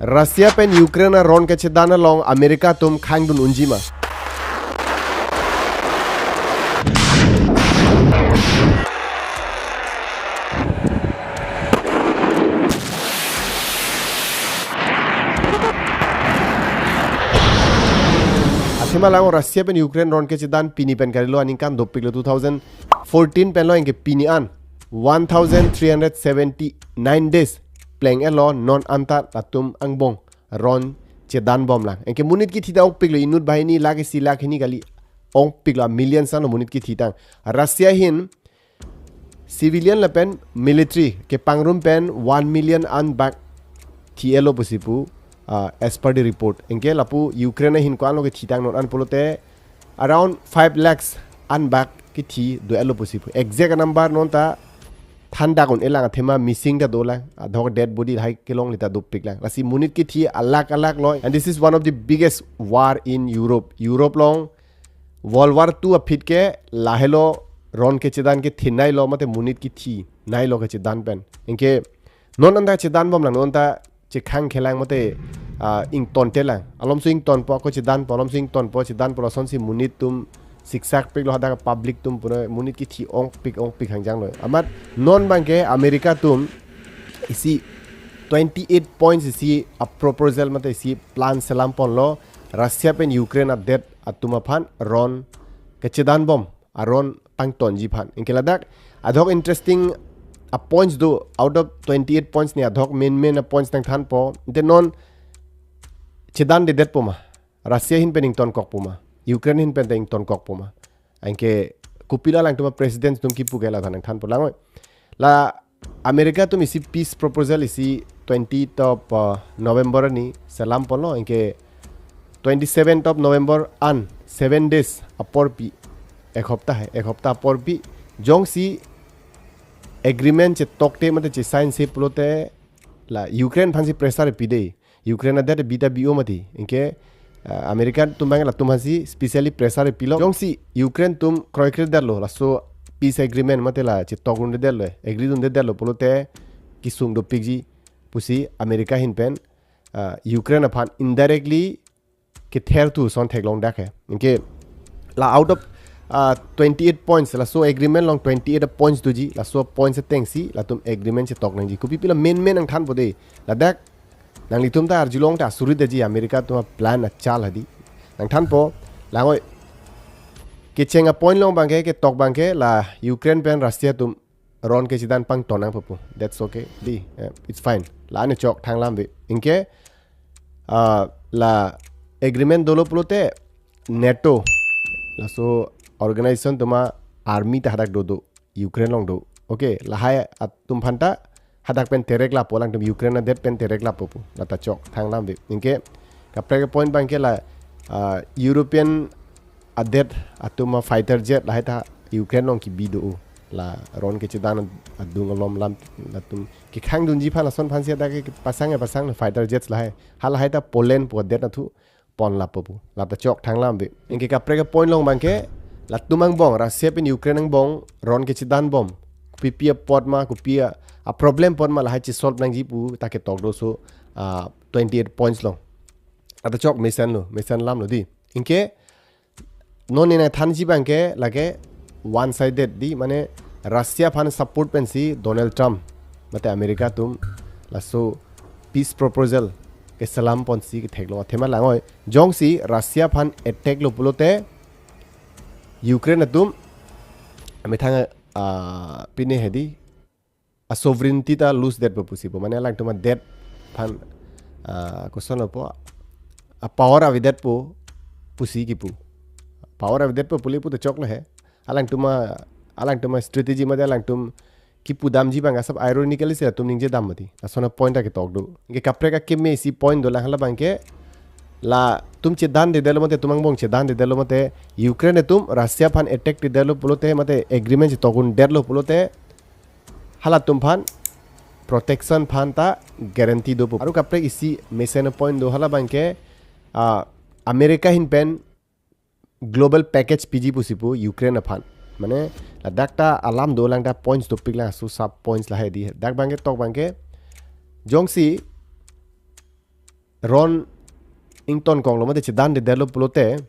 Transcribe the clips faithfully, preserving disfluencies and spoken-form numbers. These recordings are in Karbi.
Russia pen Ukraine aron kechedan along America atum khangdun unji ma? Athema lang Russia pen Ukraine ron kechedan pini pen kalilo, aningkan dopiklo, two thousand fourteen penlo, anke pini an one thousand three hundred seventy-nine days pleng-etlo, non anta latum angbong ron chedan bomlang. Anke monit kithi ta ongpiklo, inut banghini, lakh isi, lakh hini kali, ongpiklo, million sanlo monit kithi tang. Russia ahin civilian lapen military kepangrum pen one million an bak thi-etlo pusi pu, ah, as per the report. Anke lapu Ukraine ahin ko-anlo kethi tang non an pulote around five lakhs an bak kithi do-etlo pusi pu. Exact number non ta thandak un-elang, athema missing ta dolang, adhok dead body lahai kelongle ta dopiklang. Lasi monit kithi alakh alakh lo. And this is one of the biggest war in Europe. Europe along World War two aphi ke lahelo ron kechedan kethin nailo, mate monit kithi nailo kechedan pen. Anke non anta chedan bomlang, non anta chekhang khelang, mate, ah, ingtontelang. Alomso ingtonpo, ako chedanpo, alomso ingtonpo, chedanpo, lasonsi monit atum siksak piklo, hadak public atum pura monit kithi ongpik ongpik hangjanglo. Amat non abangke America atum isi twenty-eight points isi a proposal, mate isi plan selam ponlo, Russia pen Ukraine adet atum aphan ron kechedan bom aron pangtonji aphan. Anke ladak adhok interesting a points do, out of twenty-eight points ni adhok main main a points nangthanpo. Ante non chedan dedetpo ma? Russia ahin pen ingtonkokpo ma? Ukraine ahin pen ta ingtonkokpo ma? Anke kopilo alangtum a president atum kipu ke, la than nangthanpo lang oi. La America atum isi peace proposal isi twentieth of, uh, November arni selam ponlo, anke twenty-seventh of November an seven days aporpi, ek hopta hai, ek hopta aporpi jongsi agreement chetokte, mate chesign se pulote la Ukraine aphansi pressure pide. Ukraine adet bi ta bi-o mati. Anke, ah, America atum abang latum aphansi specially pressure pilo. Jongsi Ukraine atum kroikredetlo, laso peace agreement mate la chetok un-edetlo, agree un-edetlo pulote kesung dopikji pusi America ahin pen, ah, Ukraine aphan indirectly kether thu ason theklong dak he. Anke la out of, ah, twenty-eight points, laso agreement along twenty-eight points doji, laso points atengsi latum agreement chetok nangji. Kopipilo main main nangthanpo de. Ladak nanglitum ta arjulong ta asuri daji, America atum a plan achal hadi. Nangthanpo lang oi, kecheng a point along abangke, ketok abangke la Ukraine pen Russia atum ron kechedan pangton nangpo pu. That's okay. Di, eh, it's fine. La-an chok thang lam ave. Anke, ah, la agreement dolo pulote NATO, laso organization atum a army ta hadak dodo, Ukraine along do. Okay, lahai atum aphan ta hadak pen terek lapo, alangtum Ukraine adet pen terek lapo pu. La ta chok thang lam ave. Anke kaprek a point abangke la, ah, European adet atum a fighter jet lahai ta Ukraine along kebi do-o. La ron kechedan adung alom lam latum kekhangdunji aphan, lason aphansi hadak kepasang, kepasang fighter jets lahai. Halahai ta Poland pu adet athu pon lapo pu. La ta chok thang lam ave. Anke kaprek a point along abangke latum angbong, Russia pen Ukraine angbong ron kechedan bom, kopipi apot ma, kopi a, a problem apot ma, lahai chesolve nangji pu ta ketok do, so, ah, twenty-eight points along. La ta chok mesenlo, mesen lamlo di. Anke non neli nangthanji abangke lake one sided di, mane Russia aphan support pensi Donald Trump mate America atum laso peace proposal keselam ponsi ketheklong. Athema lang oi, jongsi Russia aphan attack lo pulote Ukraine atum amethang, ah, pine hedi a sovereignty ta lose detpo pusi pu. Mane alangtum adet aphan, ah, koson lapo, a power avedetpo pusi kipu. Power avedetpo pule pu ta choklo he. Alangtum a, alangtum a strategy mate alangtum kipu damji abang asap ironically si latum ningje dam mati. Lason a point ta ketok do. Anke kaprek akeme isi point dolang, hala abangke latum chedan dedetlo mate, latum angbong chedan dedetlo mate, Ukraine atum Russia aphan attack dedetlo pulote mate agreement chetok un-edetlo pulote halatum aphan protection aphan ta guarantee dopo. Aru kaprek isi mesen a point do, hala abangke, ah, America ahin pen global package piji pusi pu Ukraine aphan. Mane ladak ta alam dolang, ta points dopiklang, asu sub points lahai di. Dak abangke tok abangke jongsi ron ingtonkoklo mate chedan de detlo pulote,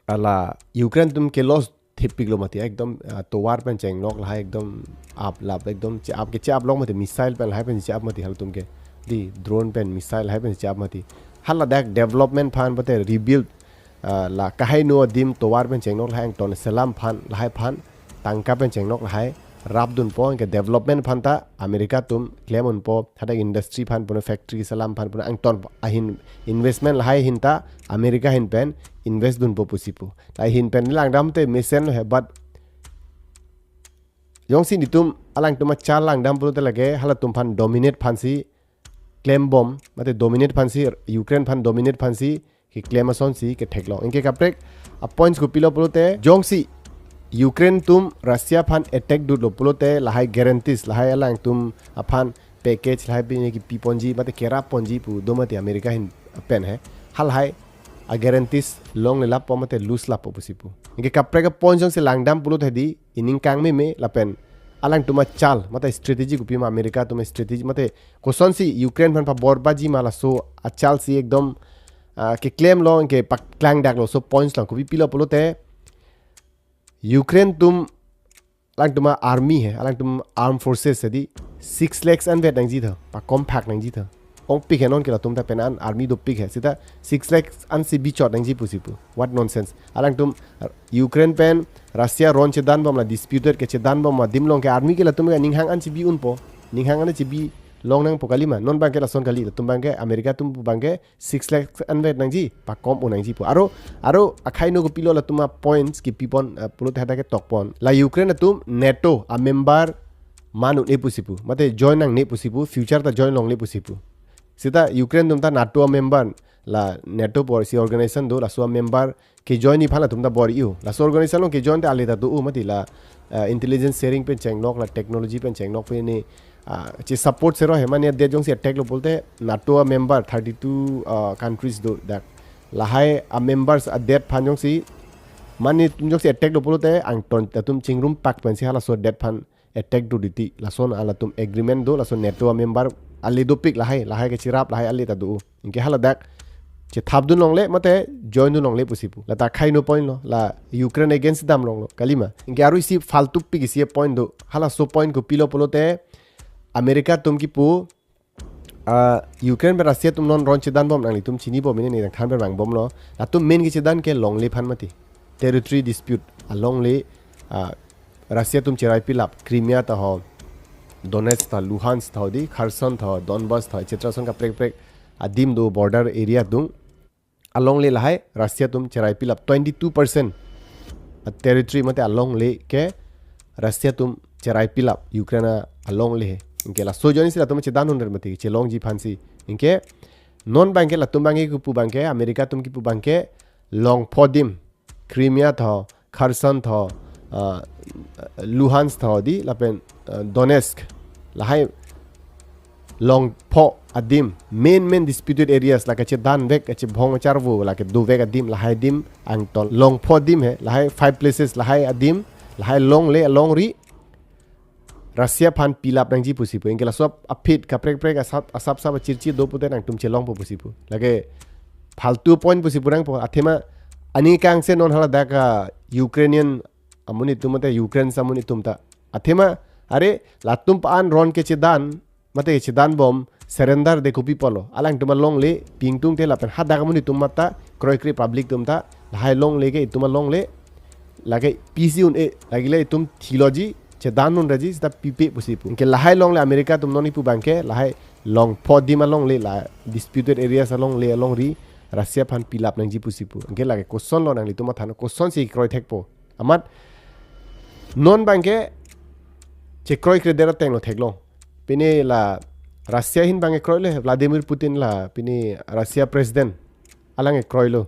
hala Ukraine atum ke loss thepiklo mati, ekdom, ah, tovar pen chenglok lahai ekdom aplap, ekdom che-ap ke che-aplok mati, missile pen lahai pen che-ap mati halatum ke, di drone pen missile lahai pen che-ap mati. Hala dak development aphan mate rebuild, ah, la kahaino adim tovar pen chenglok lahai angton selam aphan lahai aphan tangka pen chenglok lahai rapdunpo, anke development aphan ta America atum klemdunpo, hadak industry aphan puno factory selam aphan puno angton ahin investment lahai ahin ta America ahin pen invest dunpo pusi pu. Lahai ahin pen langdam te mesenlo he, but jongsi netum alangtum achal langdam pulote lake halatum aphan dominate aphansi klembom, mate dominate aphansi, Ukraine aphan dominate aphansi keklem asonsi ketheklong. Anke kaprek a points kopilo pulote, jongsi Ukraine atum Russia aphan attack dutlo pulote lahai guarantees, lahai alangtum aphan package lahai pine kipiponji mate kerapponji pu do mati America ahin pen he. Halahai a guarantees longle lapo mate lose lapo pusi pu. Anke kaprek a points jongsi langdam pulote di ining kangmeme lapen alangtum achal mate strategy kopima America atum strategy mate kosonsi Ukraine aphan paborbaji ma laso achalsi ekdom, ah, keklemlo anke paklangdaklo, laso points lang kopipilo pulote Ukraine atum alangtum army he, alangtum armed forces he di six lakhs anvet nangji tha, pakomphak nangji tha. Ongpik he non ke latum ta pen an army dopik he. Seta six lakhs ansi bichot nangji pusi pu. What nonsense. Alangtum Ukraine pen Russia ron chedanbom la disputed ke chedanbom adim along ke army ke latum ke ninghang an chebi unpo. Ninghang an chebi long nangpo kalima. Non abangke lason kali, latum abangke America atum abangke six lakhs anvet nangji, pakom un nangji pu. Aro, aro akhai no kopilo latum a points kipipon, eh, pulote hadak ketokpon. La Ukraine atum NATO a member man un-e pusi pu. Mate join nangne pusi pu, future ta join longle pusi pu. Seta Ukraine atum ta NATO a member, la NATO pu isi organization do, laso a member kejoin aphan latum ta bor-i-o. Laso organization along kejoin ta ale ta do-o mati la, eh, intelligence sharing pen chenglok, la technology pen chenglok pen ne, ah, che support sero he mane adet jongsi attack lo pulote NATO a member thirty-two, ah, countries do dak. Lahai a members adet aphan jongsi mane atum jongsi attack lo pulote angton atum chingrum pak pensi halaso adet aphan attack do titi. Lason alatum agreement do, lason NATO a member ale dopik lahai, lahai ke cherap lahai ale ta do. Anke haladak chethapdun longle mate join dun longle pusi pu. Lata akhai no point lo, la Ukraine against dam longlo kalima. Anke aro isi faltupik isi point do. Halaso point kopilo pulote America atum kipu, ah, Ukraine pen Russia atum non ron chedanbom nanglitum chinibom, ini ne than pen vangbomlo. Latum main kechedan ke longle aphan mati. Territory dispute alongle, ah, Russia atum cherai pilap, Crimea ta ho, Donetsk ta, Luhansk ta ho di, Kherson ta ho, Donbas ta ho, et cetera ason kaprek kaprek adim do, border area adung. Alongle lahai Russia atum cherai pilap twenty-two percent a territory mate alongle ke Russia atum cherai pilap Ukraine alongle he. Anke laso ajoinesi latum chedan unre mati chelongji aphansi. Anke non abangke latum abangke kipu abangke America atum kipu abangke longpho adim, Crimea ta ho, Kherson ta ho, ah, Luhansk ta ho di lapen, ah, Donetsk lahai longpho adim, main main disputed areas, la kachedanvek, kachebhong charvo, la kedovek adim, lahai adim angton longpho adim he, lahai five places, lahai adim, lahai longle alongri Russia aphan pilap nangji pusi pu. Anke laso aphi kaprek kaprek asap asap sap achirchi do pute nangtum chelongpo pusi pu. Lake faltu point pusi pu nangpo. Athema ani kangse non haladak a Ukrainian amonit atum mate Ukraine amonit atum ta. Athema are latum pa-an ron kechedan mate chedanbom surrender de kopi pulo. Alangtum alongle pingtung te lapen hadak amonit atum mata kroikre public atum ta lahai longle ke itum alongle lake pisi un-e lake le itum theology chedan unreji seta pipe pusi pu. Anke lahai longle America atum non kipu abangke lahai longpho adim alongle la disputed areas alongle alongri Russia aphan pilap nangji pusi pu. Anke lake kosonlo nanglitum matha no, kosonsi kroithekpo. Amat non abangke chekroikredet atenglo theklong. Pine la Russia ahin abangke kroilo he, Vladimir Putin la pine Russia president alang kroilo.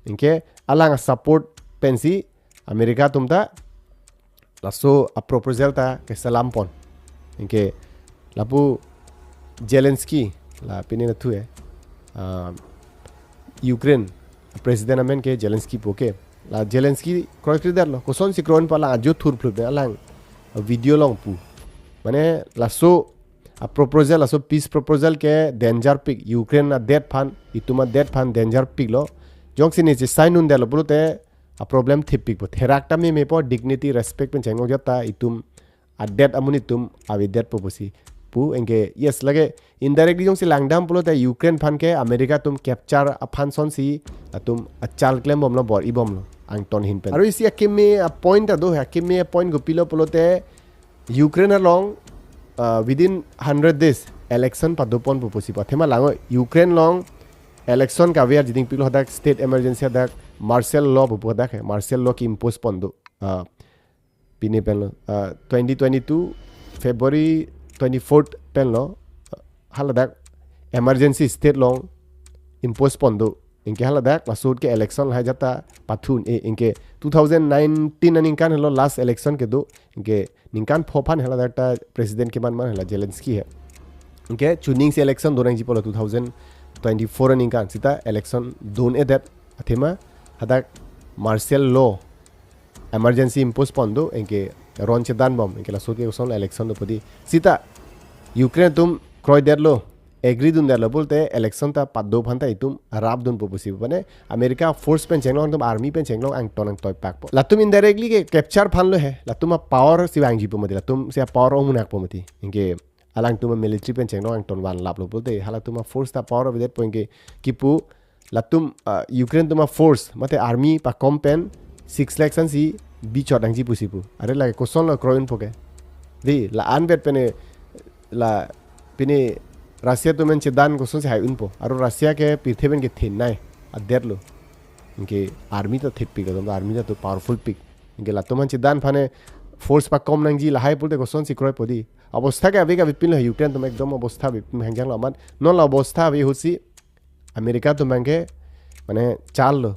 Anke alang support pensi America atum ta laso a proposal ta keselampon. Anke lapu Zelensky la pine nathu he, ah, Ukraine president amen ke Zelensky pu ke. La Zelensky kroikredetlo. Kosonsi kroin pa la ajo thurphlut ne alang video along pu. Mane laso a proposal, laso peace proposal ke danger pik, Ukraine adet aphan, itum adet aphan danger piklo. Jongsi ne chesign un detlo pulote a problem thip pikpo, therak ta memepo, dignity, respect pen chenglong jat ta itum adet amonit atum avedetpo pusi pu. Anke yes, lake indirectly jongsi langdam pulote Ukraine aphan ke America atum capture aphan sonsi atum achal klembomlo, bor-ibomlo angton ahin pen. Aru isi akeme a point ta do, akeme a point kopilo pulote Ukraine along, uh, within hundred days election padoponpo pusi pu. Athema langnon Ukraine along election kave arjiding piklo, hadak state emergency, hadak martial law pu pu, hadak he martial law ke-impose pon do. Uh, pini penlo, uh, twenty twenty-two February twenty-fourth penlo, uh, haladak emergency state along impose pon do. Anke haladak laso ahut ke election lahai jat ta pathu un-e. Anke two thousand nineteen aningkan helo last election kedo. Anke ningkan pho aphan haladak ta president keman man hala Zelensky he. Anke chuning si election do nangji pulo two thousand twenty-four aningkan, sita election do un-edet. Athema hadak martial law emergency impose pon do, anke ron chedanbom, anke laso ahut ke koson election dopo di. Sita Ukraine atum kroidetlo, agree dundetlo pulote election ta pado aphan ta itum rapdunpo pusi pu. Mane America force pen chenglong, atum army pen chenglong angton angtoi pakpo. Latum indirectly ke capture aphanlo he, latum a power si vangjipo mati, latum si a power omunakpo mati. Anke alangtum a military pen chenglong angton vanlaplo pulote halatum a force ta power avedetpo, anke kipu latum, uh, Ukraine atum a force mate army pakom pen six lakhs ansi bichot nangji pusi pu. Are lake kosonlo kroi unpo ke? Di, la-an vet pen la pini Russia atum pen chedan kosonsi hai unpo? Aru Russia ke pirthe pen kethenei adetlo. Anke army ta thip pik, latum army ta to powerful pik. Anke latum aphan chedan aphan force pakom nangji lahai pulote kosonsi kroipo di? Abostha ke ave kave pinlo he, Ukraine atum ekdom abostha ave pin hangjanglo amat. Non la abostha ave ahut si America atum abang ke mane challo.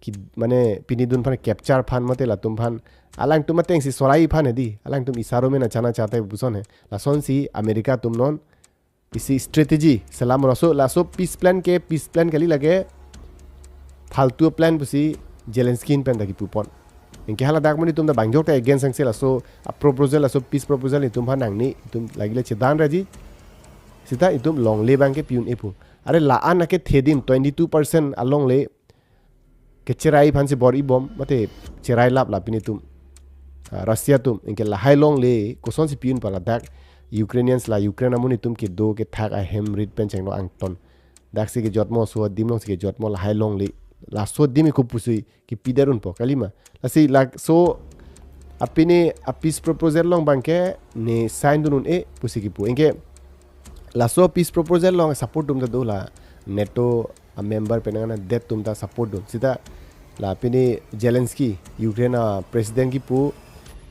Ki mane pinidun aphan, capture aphan mate latum aphan, alangtum atengsi solai aphan he di. Alangtum isaro mena chana chate puson he. Lasonsi America atum non isi strategy selam, laso, laso peace plan ke, peace plan kali, lake faltu plan pusi Zelensky ahin pen ta kipupon. Anke haladak amonit atum ta bangjok ta against angse, laso a proposal, laso peace proposal itum aphan nangne, itum lake le chedan raji. Sita itum longle abang ke pi un-epo. Are la-an akethe adim twenty-two percent alongle kecherai aphansi bor-ibom mate cherailap la pini atum, ah, Russia atum. Anke lahai longle kosonsi pi unpo ladak Ukrainians, la Ukraine amonit atum kedo kethak ahem rit pen chenglong angton. Daksi kejotmo, laso adim alongsi kejotmo, lahai longle. Laso adim ke kopusi kipidet unpo kalima? Lasi laso apini a peace proposal along abang ke ne sign dun un-e pusi kipu. Anke laso peace proposal along support atum ta do, la NATO a member penang an adet atum ta support dun. Sita la pini Zelensky, Ukraine a president kipu,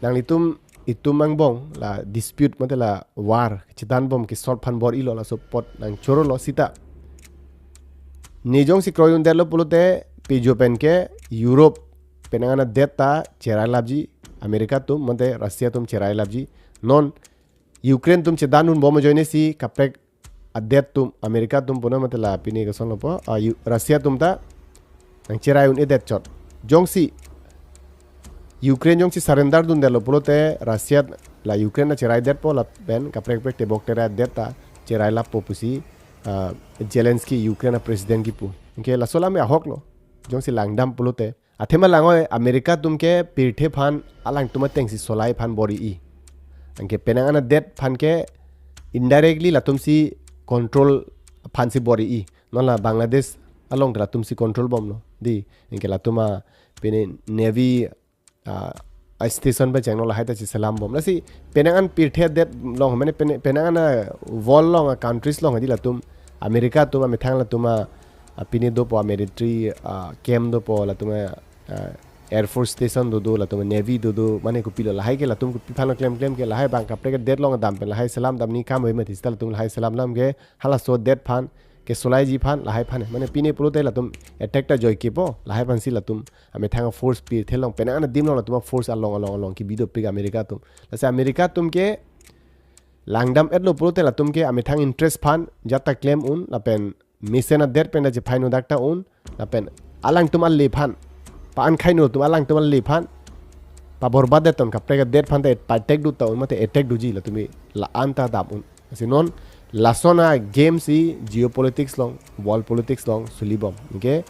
nanglitum itum angbong la dispute mate la war chedanbom ke solve aphan bor-ilo, laso apot nangchorolo. Sita ne jongsi kroi un detlo pulote pejo pen ke Europe penang an adet ta cherailapji, America atum mate Russia atum cherailapji. Non Ukraine atum chedan unbom ajoine si kaprek adet atum, America atum punon mate la pini kosonlo po, ah, Yu-, Russia atum ta nangcherai un-edet chot. Jongsi Ukraine jongsi surrender dun detlo pulote Russia la Ukraine ta cheraidetpo, lapen kaprek kaprek tebok terai adet ta cherailappo pusi, ah, Zelensky, Ukraine a president kipu. Anke laso alam ahoklo jongsi langdam pulote. Athema langnon America atum ke pirthe aphan alangtum atengsi solai aphan bor-i. Anke penang an adet aphan ke indirectly latumsi control aphansi bor-i. Non la Bangladesh along ke latumsi control bomlo di. Anke latum a pini navy, ah, a station pen chenglong lahai ta cheselam bom. Lasi penang an pirthe adet along, mane pene-, penang an a world along a countries along di latum, America atum amethang latum a, a pini dopo a military, ah, camp dopo, latum a, ah, air force station dodo, latum a navy dodo, mane kopilo lahai ke, latum kopi aphanlo klem klem ke, lahai abang kaprek adet along dam pen lahai selam damji akam ave mati, sita latum lahai selam lam ke halaso adet aphan kesolaiji aphan, lahai aphan. Mane pini pulote latum attack ta joike po, lahai aphansi latum amethang a force pirthe along, penang an adim along latum a force along along along kebi dopik America atum. Lasi America atum ke langdam-etlo pulote latum ke amethang interest aphan jat ta klem un, lapen mesen adet pen ta chephai un, dak ta un, lapen alangtum ale aphan, pa-an khaino atum alangtum ale aphan paborbadet ton, kaprek adet aphan ta pa-attack dut ta un mate attack doji, latum la-an ta dam un. Si non lason a-game si geopolitics along, world politics along suli bom. Anke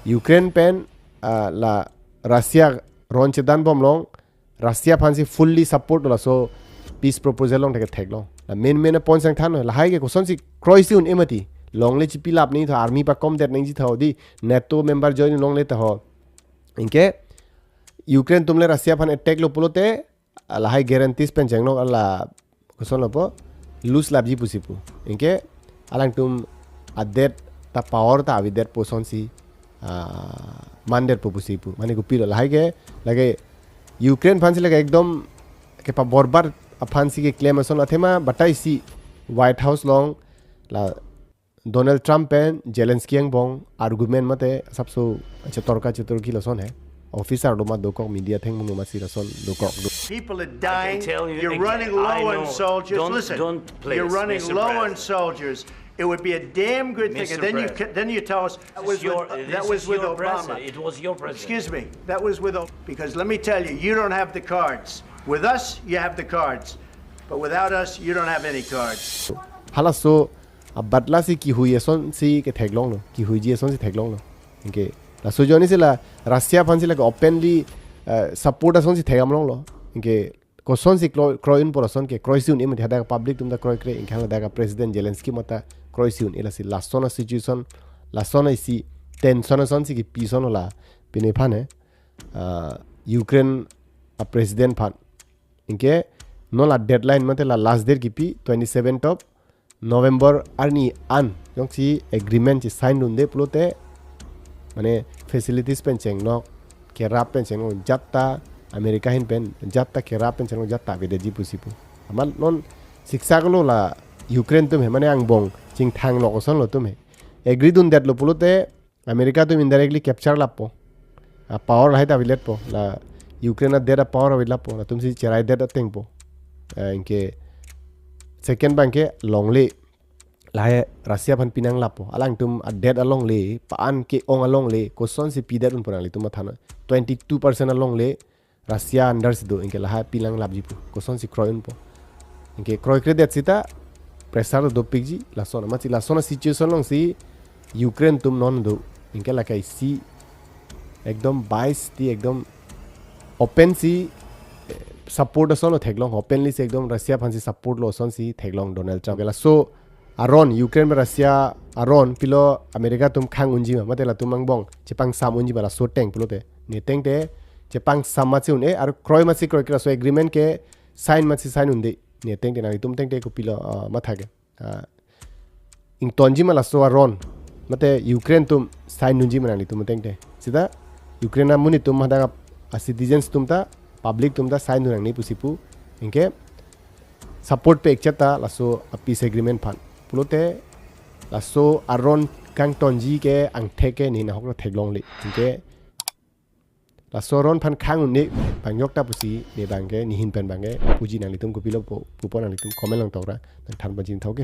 Ukraine pen, ah, la Russia ron chedan bom along, Russia aphan si fully support lo laso peace proposal along thek theklong. La main main point sang than lo, lahai ke kosonsi kroisi un-e mati. Longle chipi lap nangji tha, army pakom det nangji tha ho di, NATO member join longle ta ho. Anke Ukraine atum le Russia aphan attack lo pulote, ah, lahai guarantees pen chenglok, ala koson lo po, lose lapji pusi pu. Anke alangtum adet ta power ta avedet pu asonsi, ah, mandet pu pusi pu. Mane kopilo lahai ke, lake Ukraine aphan si lake ekdom kepaborbad aphan si keklem ason, athema batai si White House along la Donald Trump pen Zelensky angbong argument mate asapso chetorka chetorki lason he. Officer lo ma dokok, media thengmung lo ma si lason dokok do. People are I can dying. Tell you You're exactly. Running I low know. On soldiers. Don't, Listen, don't, please, you're running Mister low President. On soldiers. It would be a damn good thing. Mister And then you President. Then you tell us that was Your, with, this that was is with your Obama. President. It was your president. Excuse me. That was with Ob- because let me tell you, you don't have the cards. With us, you have the cards, but without us, you don't have any cards. Halaso abatla si kihui asonsi ketheklong lo, kihuiji asonsi theklong lo. Anke laso joni si la Russia aphan si lake openly, eh, support asonsi thekdam longlo. Anke kosonsi kroi, kroi un-e pu lason ke, kroisi un-e mati, hadak public atum ta kroikre, anke hadak President Zelensky mata kroisi un-e, lasi lason a-situation, lason a-isi tension asonsi kipi ason lo la pine aphan he, ah, Ukraine a-president aphan. Anke non la deadline mate la last date kipi twenty-seventh of November arni an jongsi agreement si sign dunde pulote, mane facilities pen chenglok, kerap pen chenglok, ajat ta America ahin pen ajat ta kerap pen chenglok, ajat ta avedetji pusi pu. Amat non siksak lo la Ukraine atum he, mane angbong chingthang lok ason lo atum he. Agree dundet lo pulote America atum indirectly capture lappo. A-power lahai ta avedet po. La Ukraine adet a-power avedet lappo. Latumsi cherai det ateng po. Eh, anke second abang ke longle, lahai Russia aphan pinang lappo. Alangtum adet alongle, pa-an ke-ong alongle, kosonsi pidet un pu nanglitum matha non. Twenty-two percent alongle Russia under si do, anke lahai pinang lapji pu. Kosonsi kroi un po. Anke kroikredet seta pressure dopikji lason. Amatsi lason a-situation alongsi Ukraine atum non do. Anke lake isi ekdom bias ti ekdom open si, eh, support ason lo theklong, openly si ekdom Russia aphan si support lo asonsi theklong Donald Trump. Anke laso aron, Ukraine pen Russia aron pilo America atum khang unji ma, mate latum angbong chepangsam unji ma laso ateng pulote. Ne tengte chepangsam matsi un-e, ar kroi matsi kroikre, laso agreement ke sign matsi sign unde. Ne tengte nanglitum tengte kopilo, ah, matha ke. Ah, ingtonji ma laso aron, mate Ukraine atum sign dunji ma nanglitum tengte. Seta Ukraine amonit atum hadak a-citizens atum ta, public atum ta sign dun nangne pusi pu. Anke support pe-ik chot ta laso a-peace agreement aphan. Pulote laso aron kangtonji ke angthek ke ne nahok lo theklongle. Anke laso aron aphan khang un-e abang yok ta pusi ne abang ke, nehin pen abang ke puji, nanglitum kopilo pu, pupo nanglitum comment along tokra, nangthan pajin thau ke.